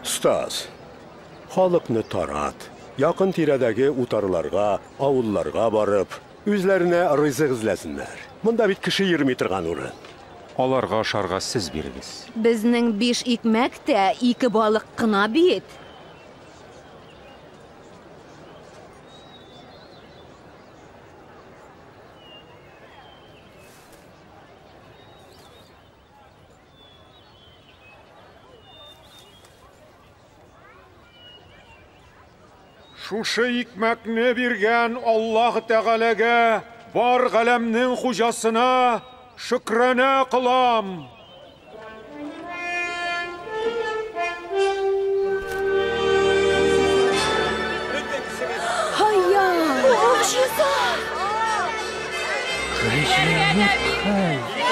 Остаз, халыкны тарат. Якын тирәдәге утарларга, авылларга барып, үзләренә ризык эзләсеннәр. Монда бит кеше йөрми торган урын. Аларга ашарга сез бирегез. Безнең биш икмәк тә ике балык кына бит. Шушы икмәкне биргән Аллаһ Тәгаләгә, бар галәмнең хуҗасына шөкранә кылам. Һайя! Могҗиза! Гаҗәеп хәл!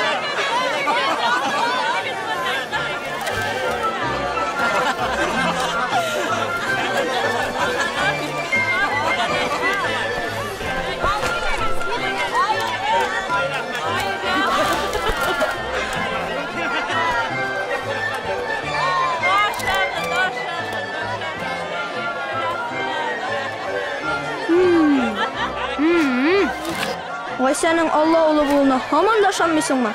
Гайсәнең Алла улы булуына һаман да ышанмыйсыңмы?